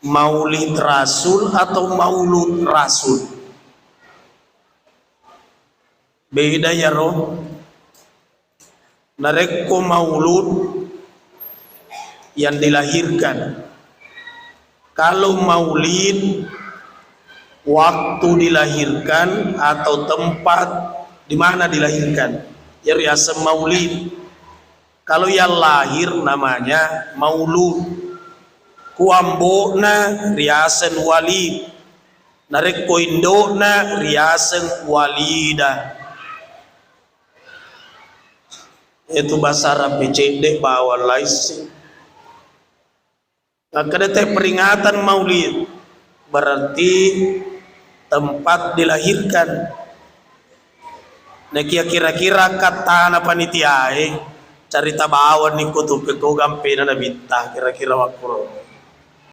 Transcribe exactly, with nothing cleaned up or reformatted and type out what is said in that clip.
Maulid Rasul atau Maulud Rasul? Beda iyaro. Narekko maulud, yang dilahirkan. Kalau maulid, waktu dilahirkan atau tempat di mana dilahirkan, yang riaseng maulid. Kalau yang lahir namanya maulud. Ku ambo'na riaseng walid. Narekko indo'na riaseng walidah. Itu bahasa Arab, cedde bawang laissi. Makkeda te peringatan maulid, berarti tempat dilahirkan. Nakia kira-kira kattana panitiae, carita bawang ni ko tu pekko gampena nabitta, kira-kira makkuro.